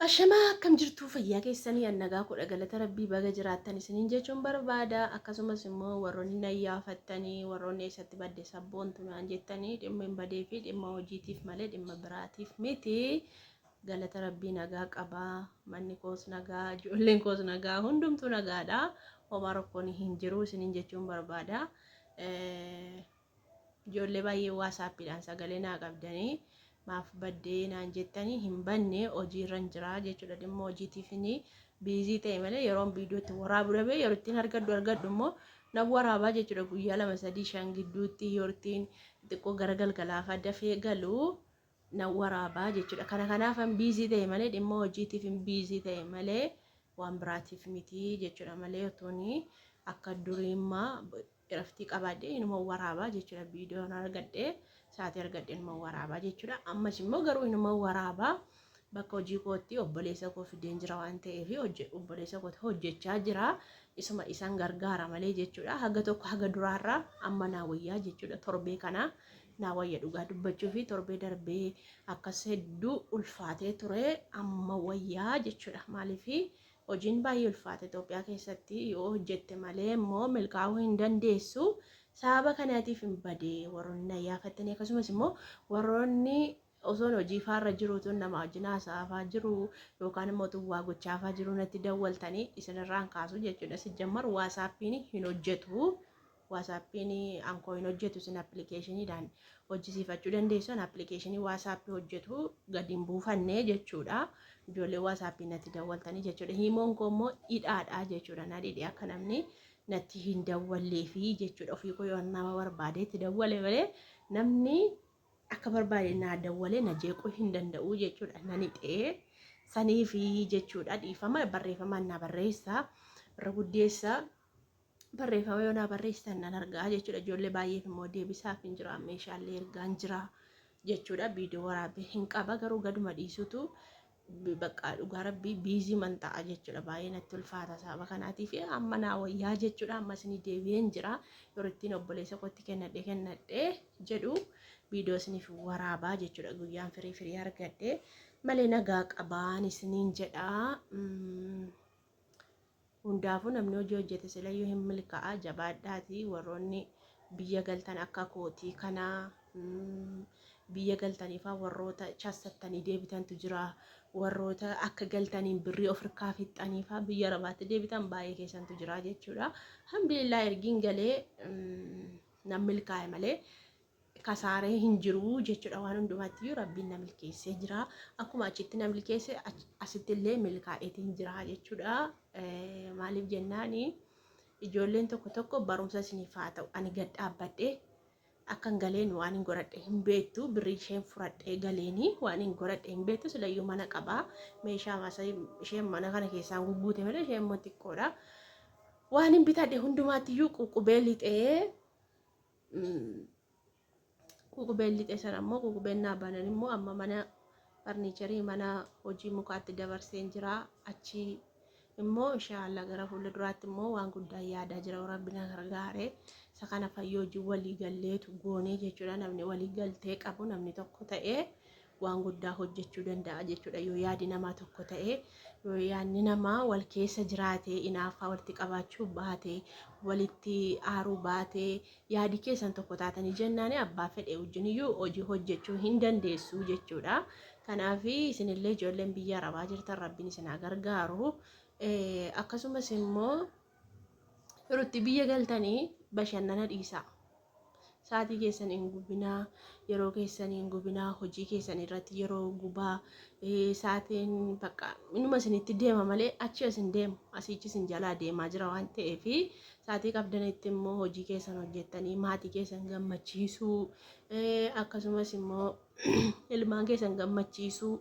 Ashamaa, akkam jirtuu? Fayyaa keessanii? An nagaa kudha, galata Rabbii. Baga jiraattan isiniin jechuun barbaada. Akkasumas immoo warroonni na iyyaafattanii, warroonni eessatti badde sabboontu naan jettanii, dhimma hin badee fi dhimma hojiitiif malee dhimma biraatiif miti. Galata Rabbii nagaa qabaa, manni koos nagaa, ijoolleen koos nagaa, hundumtuu nagaadha. Homaa rakkoon hin jiru isiniin jechuun barbaada. Ijoollee baay'ee WhatsAppiidhaan sagalee naa qabdanii, maaf baddee naan jettanii, hin banne, hojiirran jira jechuudha. Dhimma hojiitiifin busy ta'e malee yeroon viidiyootti waraabu dhabee, yeroo ittiin argadhu argadhu immoo nan waraabaa jechuudha. Guyyaa 2, 3, 5 gidduutti yeroo ittiin xiqqoo gara galgalaafaa dafee galu nan waraabaa jechuudha. Kanaafan busy ta'e malee, dhimma hojiitiif busy ta'e malee waan biraatiif miti jechuudha. Malee otooni akka duriimmaa iraftii qabaadhee inuma waraabaa jechuudha. Viidiyoon argadhee, sa'aatii argadhee inuma waraabaa jechuudha. Ammas immoo garuu inuma waraabaa. Bakka hojii kootti obboleessa koo fideen jira waan ta'eef obboleessa kootti hojjechaa jira. Isuma isaan gargaara malee jechuudha. Haga tokko haga duraarraa amma naa wayyaa jechuudha. Torbee kana naa wayya, dhugaa dubbachuu fi torbee darbee akkas hedduu ulfaatee ture, amma wayyaa jechuudha. Maaliif? Hojiin baay'ee ulfaata Itoophiyaa keessatti, yoo hojjette malee immoo milkaa'uu hin dandeessu. Sababa kanaatiif hin badee warroonni na iyyaafattanii, akkasumas immoo warroonni osoon hojii faarra jiru, tun nama wajjin haasa'aafaa jiru yookaan immoo tun waa gochaafaa jiru natti dawwaltanii, isinirraan kaasu jechuudha. Sijjammar WhatsAppiin hin hojjetu. WhatsAppiin ankoo hin hojjetu, isin appilikeeshiniidhaan hojjisiifachuu dandeessu. An appilikeeshinii WhatsAppii hojjetu gadi hin buufanne jechuudha. Ijoollee WhatsAppii natti dawwaltanii jechuudha. Imoon koo immoo hidhaadha jechuudha. Na dhidhe akka namni natti hin dawwalleefi jechuudha. Ofii koo yoo nama barbaade itti dawwale malee namni akka barbaade naa dawwalee na jeequu hin danda'u jechuudha. Nan hidhee saniifi jechuudha. Dhiifama, barreeffamaan na barreessa. Irra guddeessa barreeffama yoo naa barreessitan nan argaa jechuudha. Ijoollee baay'eef immoo deebisaaf hin jira. Meeshaalee ergaan jira jechuudha. Viidiyoo waraabee hin qaba, garuu gaduma dhiisutu bakka dhugaa Rabbii busy man ta'a jechuudha. Baay'ee natti ulfaata sababa kanaatiif. Amma naa wayyaa jechuudha. Amma isinii deebi'een jira. Yeroo ittiin obboleessa kootti kennadhe kennadhe jedhu viidiyoo isiniif waraabaa jechuudha. Guyyaan firii firii argadhe malee nagaa qabaan isiniin jedha. Hundaafuu namni hojii hojjete silayyuu hin milkaa'a. Jabaadhaati, warroonni biyya galtan akka kootii kana biyya galtaniifaa warroota chassattanii deebitantu jira. Warroota akka galtaniin birrii of hirkaa fixxaniifaa biyya Arabaatti deebitan baay'ee keessantu jira jechuudha. Alhamdulillah, ergiin galee nan milkaa'e malee kasaaree hin jiru jechuudha. Waan hundumaatti iyyuu Rabbiin na milkeessee jira. Akkuma achitti na milkeesse asitti illee milkaa'eetiin jira jechuudha. Maaliif jennaani, ijoolleen tokko tokko barumsa isiniif haa ta'u. Ani gad dhaabbadhee akkan galeen waan hin godhadhe hin beektu. Birrii isheen fudhadhee galeeni waan hin godhadhe hin beektu. Silayyuu mana qabaa, meeshaa masa isheen mana kana keessaan gugguute malee isheen immoo xiqqoodha. Waan hin bitadhe hundumaatti iyyuu ququbee lixee, ququbeen lixe sana immoo ququbeen naa banan immoo amma mana farniicharii, mana hojii mukaatti dabarseen jira. Achi immoo inshaallah gara fuula duraatti immoo waan guddaa yaadaa jira, Rabbi na gargaare. Isa kana fayyoo hojii walii galleetu goonee jechuudha. Namni walii galtee qabu, namni tokko ta'ee waan guddaa hojjechuu danda'a jechuudha. Yoo yaadi namaa tokko ta'e, yoo yaadni namaa wal keessa jiraate, inaaffaa walitti qabaachuu baate, walitti aaruu baate, yaadi keessan tokko taatanii jennaani abbaa fedhe wajjin iyyuu hojii hojjechuu hin dandeessu jechuudha. Kanaaf isinillee ijoolleen biyya Arabaa jirtan, Rabbiin isin haa gargaaru. Akkasumas immoo yeroo itti biyya galtanii bashannana dhiisaa. Sa'aatii keessan hin gubinaa, yeroo keessan hin gubinaa, hojii keessan irratti yeroo gubaa. Sa'aatiin bakka inuma isinitti deema malee achi as hin deemu, asiichi isin jalaa deemaa jira waan ta'eef, sa'aatii qabdanitti immoo hojii keessan hojjettanii maatii keessan gammachiisuu, akkasumas immoo ilmaan keessan gammachiisuu,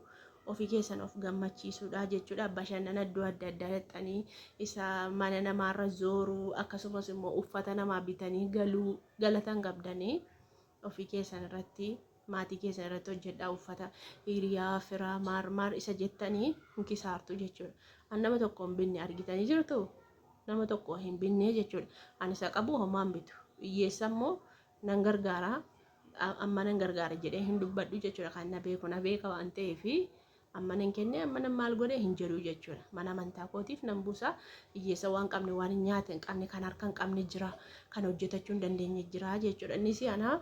ofii keessan of gammachiisuudha jechuudha. Bashannana iddoo adda addaa dhaqxanii isa mana namaarra zooruu, akkasumas immoo uffata namaa bitanii galuu galatan qabdanii, ofii keessan irratti, maatii keessan irratti hojjedhaa. Uffata hiriyaa firaa maar maar isa jettanii hin kisaartu jechuudha. An nama tokko hin binne argitanii jirtu, nama tokko hin binne jechuudha. Ani isa qabu homaan bitu. Hiyyeessa immoo nan gargaara, amma nan gargaara jedhee hin dubbadhu jechuudha. Kan na beeku na beeka waan ta'eef Amma nan kenne, amma nan maal godhe hin jedhu jechuudha. Mana amantaa kootiif nan buusa. Hiyyeessa waan qabne, waan hin nyaate hin qabne, kan harka hin qabne jira, kan hojjetachuu hin dandeenye jira jechuudha. Innis ana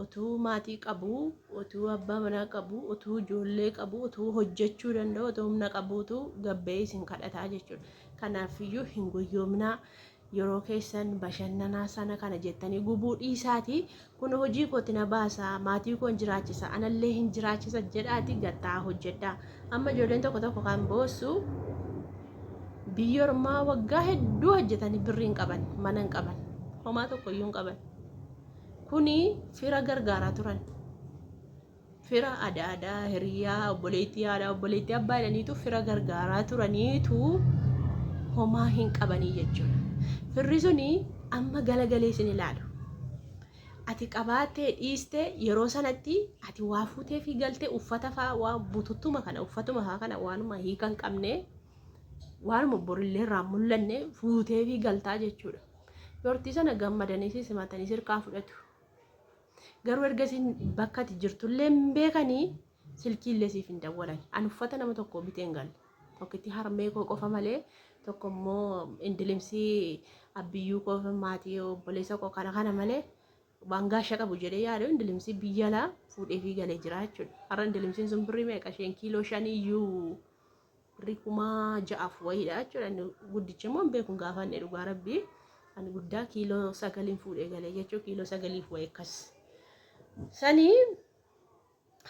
otuu maatii qabu, otuu abbaa manaa qabu, otuu ijoollee qabu, otuu hojjechuu danda'u, otuu humna qabuutu gabba'ee isin kadhataa jechuudha. Kanaafiyyuu hin goyyoominaa. Yeroo keessan bashannanaa sana kana jettanii gubuu dhiisaatii, kun hojii kooti na baasa, maatii koo hin jiraachisa, anallee hin jiraachisa jedhaati gattaa hojjedhaa. Amma ijoolleen tokko tokko kan boossu, biyya ormaa waggaa hedduu hojjetanii birrii hin qaban, mana hin qaban, homaa tokko iyyuu hin qaban. Kuni fira gargaaraa turan. Fira adaadaa, hiriyaa, obboleettii haadhaa, obboleettii abbaa jedhaniitu fira gargaaraa turaniitu homaa hin qabanii jechuudha. Firri suni amma galagalee isin ilaalu. Ati qabaattee dhiistee, yeroo sanatti ati waa fuutee fi galtee uffata fa'aa, waa bututtuma kana, uffatuma fa'aa kana, waanuma hiika hin qabne, waanuma borillee irraa hin mul'anne fuutee fi galtaa jechuudha. Yortii sana gammadanii si simatanii sirkaa fudhatu. Garuu erga isin bakka ati jirtullee hin beekanii, silkiillee siif hin dawwalan. Ani uffata nama tokko bitee hin galle. Tokkitti harmee koo qofa malee, tokko immoo indilimsii abbiyyuu koo fi maatii obboleessa koo kana kana malee, waan gaasha qabu jedhee yaadu indilimsii biyya alaa fuudhee fi galee jira jechuudha. Har'a indilimsiin sun birrii meeqa, isheen kiiloo shaniyyuu birrii 6,000 wayiidha jechuudha. Inni guddichi immoo hin beeku, hin gaafanne dhugaa rabbii. Ani guddaa kiiloo 9n fuudhee galee jechuudha, kiiloo 9f wayii akkas. Sanii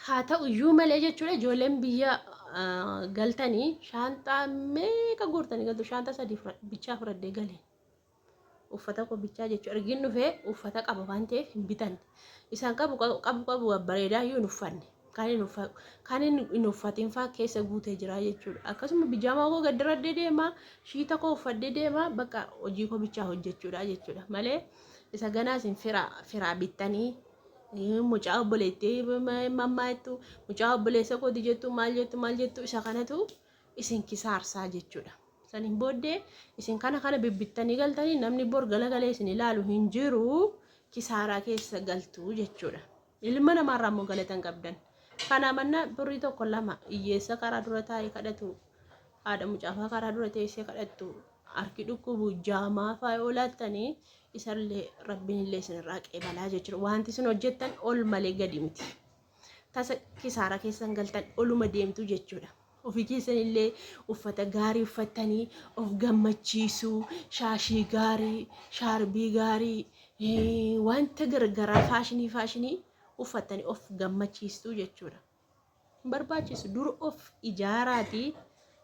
haa ta'u iyyuu malee jechuudha, ijoolleen biyya galtanii shaanxaa meeqa guurtanii galtu? Shaanxaa sadii bichaa fudhadhee galee. Uffata koo bichaa jechuudha. Ergiin dhufee uffata qaba waan ta'eef hin bitanne. Isaan qabu qabu qabu bareedaa iyyuu hin uffanne. Kan hin uffatin fa'aa keessa guutee jira jechuudha. Akkasuma bijaamaa koo gad diradhee deema, shiita koo uffadhee deema, bakka hojii koo bichaa hojjechuudha jechuudha. Malee isa ganaa isin firaa firaa bittanii, mucaa obboleettii mammaa jettu, mucaa obboleessa kooti jettu, maal jettu maal jettu, isa kanatu isin kisaarsaa jechuudha. Saniin booddee isin kana kana bibbittanii galtanii, namni bor galagalee isin ilaalu hin jiru, kisaaraa keessa galtu jechuudha. Ilma namaarraa immoo galata hin qabdan. Kana mannaa birrii tokko lama hiyyeessa karaa dura taa'ee kadhatu, haadha mucaafaa karaa dura teessee kadhattu, harki dhukkubu, jaamaa fa'aa yoo laattanii, isallee rabbiin illee isinirraa qeebalaa jechuudha. Wanti isin hojjettan ol malee gadi miti. Tasa kisaaraa keessan galtan, oluma deemtu jechuudha. Ofii keessan illee uffata gaarii uffattanii of gammachiisuu, shaashii gaarii, shaarbii gaarii, wanta garagaraa faashinii faashinii uffattanii of gammachiistuu jechuudha. Hin barbaachisu, dur of ijaaraatii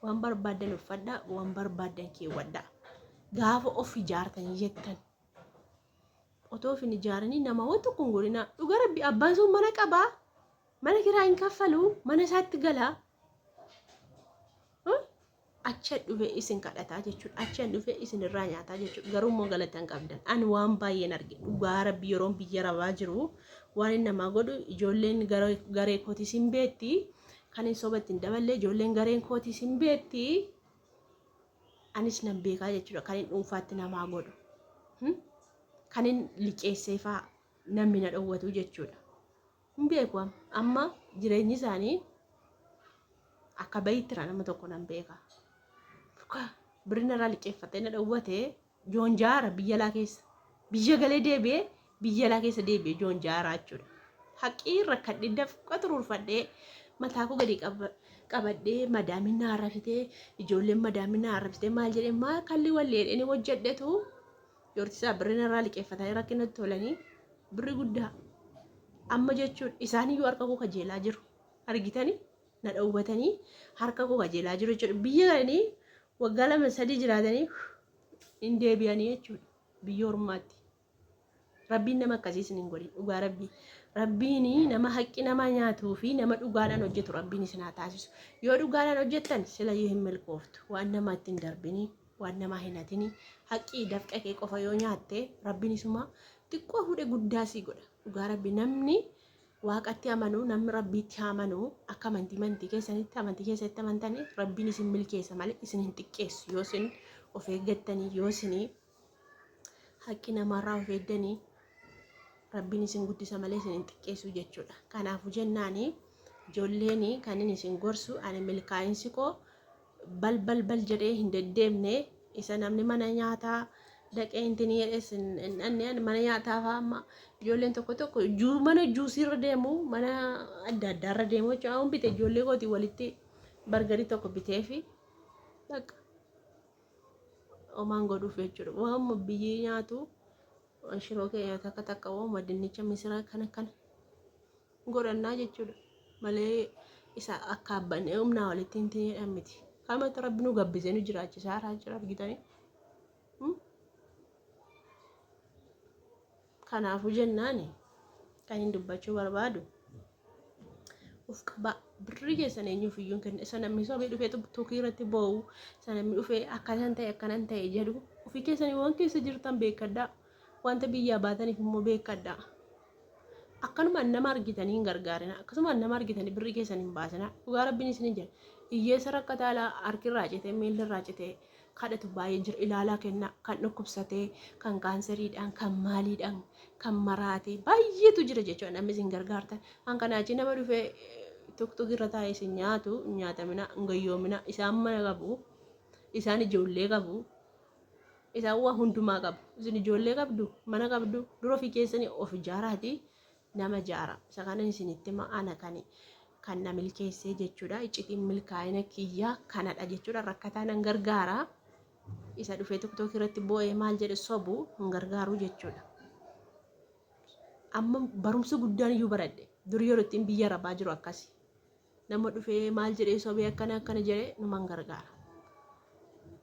waan barbaaddan uffadhaa, waan barbaaddan keewwadhaa. Gaafa of ijaartanii jettan, otoo of hin ijaaranii nama waan tokko hin godhinaa. Dhuga rabbi, abbaan sun mana qabaa, mana kiraa hin kaffalu, mana isaatti galaa. Achi dhufee isin kadhataa jechuudha. Achi dhufee isin irraa nyaataa jechuudha. Garuu immoo galata hin qabdan. Ani waan baay'een arge. Dhugaa rabbi, yeroon biyya rabaa jiru waan inni namaa godhu, ijoolleen garee kootiis hin beetti. Kan hin sobatti hin daballee, ijoolleen gareen kootiis hin beetti. Anis nan beekaa jechuudha. Kan hin dhuunfaatti namaa godhu. Kan hin liqeessee fa'aa namni na dhowwatu jechuudha. Hin beeku, amma jireenyi isaanii akka bayittira nama tokko nan beeka. Birri narraa liqeeffatee na dhowwate joonjaara biyya alaa keessa. Biyya galee deebi'ee, biyya alaa keessa deebi'ee joonjaaraa jechuudha. Haqii rakkadhee, dafqa xuruurfadhee, mataa koo gadi qabadhee, madaamin na arrabsitee, ijoolleen madaamin na arrabsitee, maal jedhee, maal kalli walli jedhee hojjedhetu yoortisaa birri narraa liqeeffatanii rakkinatti tolanii birri guddaa. Amma jechuun isaaniyyuu harka koo kajeelaa jiru. Argitanii na dhowwatanii harka koo kajeelaa jiru jechuudha. Biyya galanii waggaa 2 3 jiraatanii hin deebi'anii jechuudha biyya ormaatti. Rabbiin nama akkasii isin hin godhin, dhugaa rabbii. Rabbiin nama haqqi namaa nyaatuu fi nama dhugaadhaan hojjetu rabbiin isin haa taasisu. Yoo dhugaadhaan hojjettan silayyuu hin milkooftu. Waan namaa ittiin darbinii, waan namaa hin hatinii, haqqii dafqa kee qofa yoo nyaatte, rabbiin isuma xiqqoo fuudhee guddaa sii godha. Dhugaa rabbi, namni waaqatti amanu, namni rabbiitti amanu, akka amantii keessanitti, amantii keessatti amantanii, rabbiin isin milkeessa malee isin hin xiqqeessu. Yoo isin of eeggattanii, yoo isin haqqi namaarraa of eeddanii, rabbiin isin guddisa malee isin hin xiqqeessu jechuudha. Kanaafuu jennaani, Ijoolleen kan inni isin gorsu, ani milkaa'insi koo bal bal bal jedhee hin deddeemne. Isa namni mana nyaataa dhaqee intinii jedhees hin dhanne. Ani mana nyaataa fa'aa, amma ijoolleen tokko tokko mana juusiirra deemu, mana adda addaarra deemu jechuudha. Amma bite ijoollee kootii walitti bargarii tokko biteefi bakka homaan godhuuf jechuudha. Waan biyyi nyaatu, shiroo keenya takka takka, waanuma dinnicha, misira kana kana godhannaa jechuudha. Malee isa akka abbannee humnaa walitti hin jedhan miti. Kanumatti Rabbi nu gabbisee nu jiraachisaa jira, argitanii. Kanaafuu jennaani, kan hin dubbachuu barbaadu, uf qabaa. Birrii keessan eenyuuf iyyuu hin kenna. Isa namni sobee dhufee tukii irratti boo'u, isa namni dhufee akkanan ta'e, akkanan ta'e jedhu, ofii keessanii waan keessa jirtan beekadhaa. Wanta biyyaa baataniif immoo beekadhaa. Akkanumaan nama argitanii hin gargaarina. Akkasumaan nama argitanii birrii keessan hin baasina. Dhugaa Rabbiin isin jira. Hiyyeessa rakkataa laa harkirraa citee, miillirraa citee kadhatu baay'ee jira. Ilaalaa kennaa. Kan dhukkubsatee, kan kaanseriidhaan, kan maaliidhaan, kan maraatee baay'eetu jira jechuudha, namni isin gargaartan. Kan kanaa achi nama dhufee tuktuk irra taa'ee isin nyaatu hin nyaatamina, hin gayyoomina. Isaan mana qabu. Isaan ijoollee qabu. Isaan waa hundumaa qabu. Isin ijoollee qabdu, mana qabdu, dura ofii keessanii of ijaaraati nama ijaara. Isa kana isinitti hima, ana kan na milkeessee jechuudha. Iccitiin milkaa'ina kiyyaa kanadha jechuudha. Rakkataa nan gargaara. Isa dhufee TikTok irratti boo'ee maal jedhe sobu hin gargaaru jechuudha. Amma barumsa guddaan iyyuu baradhe. Dur yeroo ittiin biyya arabaa jiru akkasi. Nama dhufee maal jedhee sobee akkana akkana jedhee numan gargaara.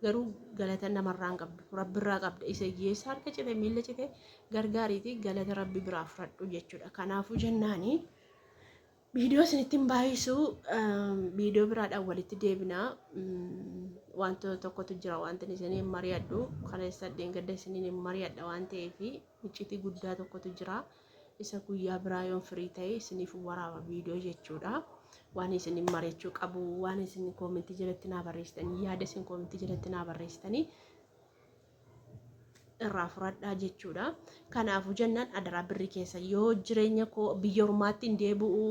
Garuu galata namarraa hin qabdu. Rabbirraa qabda. Isa hiyyeessa harka cite, miilla cite gargaariiti galata Rabbi biraa fudhadhu jechuudha. Kanaafuu jennaani, viidiyoo isinitti hin baay'isu, viidiyoo biraadhaan walitti deebina. Wantoota tokkotu jira, wanti isiniin mari'adhu. Kaleessa dheengadda isiniin mari'adha waan ta'eef, iccitii guddaa tokkotu jira. Isa guyyaa biraa yoon firii ta'e isiniif waraaba viidiyoo jechuudha. Waan isin mari'achuu qabu, waan isin koomentii jalatti naa barreessitanii, yaada isin koomentii jalatti naa barreessitanii irraa fudhadhaa jechuudha. Kanaafuu jennaan, adaraa birrii keessa yoo jireenya koo biyya ormaatti hin deebi'u,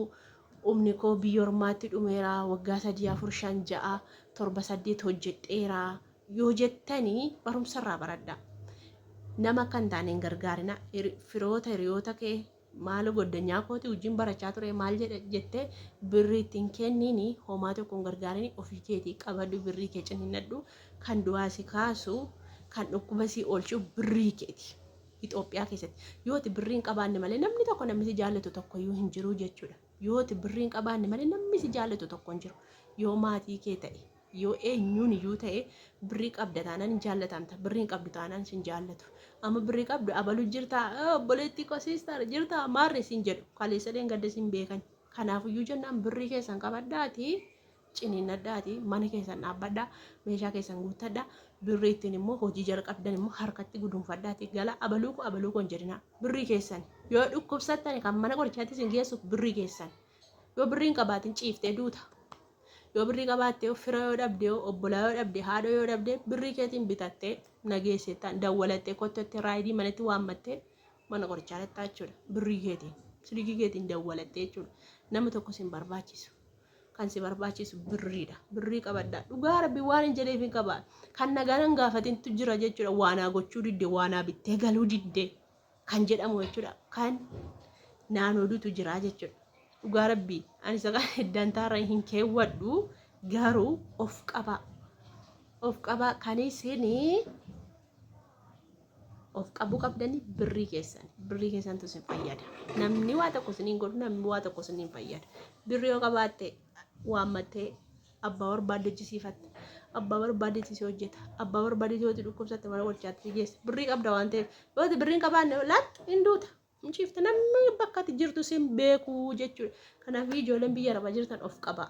humni koo biyya ormaatti dhumeera, waggaa 3, 4, 5, 6, 7, 8 hojjedheera yoo jettanii, barumsa irraa baradhaa. Nama akka hin taane hin gargaarina. Firoota, hiriyoota kee, maal goddanyaa kooti wajjin barachaa ture maal jedhe jettee birrii ittiin kenniini, homaa tokko hin gargaarini. Ofii keetii qabadhu, birrii kee ciniinnadhu. Kan du'aa si kaasu, kan dhukkuba si oolchu birrii keeti. Itoophiyaa keessatti yoo ati birrii hin qabaanne malee namni tokko, namni si jaallatu tokkoyyuu hin jiru jechuudha. Yoo ati birrii hin qabaanne malee namni si jaallatu tokko hin jiru. Yoo maatii kee ta'e, yoo eenyuun iyyuu ta'e, birrii qabda taanaan hin jaallatamta. Birrii hin qabdu taanaan sin jaallatu. Amma birrii qabdu, abalu jirtaa, obboleettii koo, sister jirtaa, maarre sin jedhu, kaleessa dheengadda sin beekan. Kanaafiyyuu jennaan, birrii keessan qabadhaati ciniinnadhaati, mana keessan dhaabbadhaa, meeshaa keessan guuttadhaa, birrii ittiin immoo hojii jalqabdan immoo harkatti guduunfadhaati gala. Abaluu koo, abaluu koo hin jedhinaa. Birrii keessan yoo dhukkubsattan kan mana qorichaatti isin geessu birrii keessan. Yoo birrii hin qabaatin ciiftee duuta. Yoo birrii qabaatte, fira yoo dhabde, obbolaa yoo dhabde, haadha yoo dhabde, birrii keetiin bitattee nageessettaan dawwalattee kottottee raayidii manatti waammattee mana qorichaa dhaqxaa jechuudha. Birrii keetiin, silkii keetiin dawwalattee jechuudha. Nama tokko sin barbaachisu. Kan si barbaachisu birriidha. Birrii qabadhaa. Dhugaa Rabbi waan hin jedheef hin qaba. Kan nagaan hin gaafatintu jira jechuudha. Waanaa gochuu didde, waanaa bittee galuu didde kan jedhamu jechuudha. Kan naanoodutu jira jechuudha. Dhugaa Rabbii ani isa kana dantaarra hin keewwadhu, garuu of qabaa. Of qabaa. Kan isinii of qabuu qabdanii birrii keessan. Birrii keessantu isin fayyada. Namni waa tokko isiniin godhu, namni waa tokko isiniin fayyada. Birrii yoo qabaatte waammattee abbaa barbaadde hojjisiifatta. Abbaa barbaaddetti si hojjeta. Abbaa barbaaddetti yoo dhukkubsatte mana qorichaatti si geessa. Birrii qabda waan ta'eef. Yoo ati birrii hin qabaanne laatti hin duuta. Hin ciifta, namni bakka ati jirtu sin beeku jechuudha. Kanaaf ijoolleen biyya arabaa jirtan of qabaa.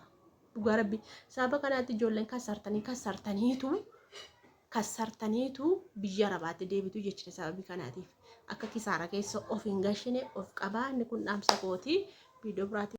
Dhugaa Rabbi sababa kanaatti ijoolleen kassartanii kassartaniitu kassartaniitu biyya arabaatti deebitu jechuudha sababii kanaatiif. Akka kisaara keessa of hin gashine of qabaa. Inni kun dhaamsa kooti. Viidiyoo biraatti.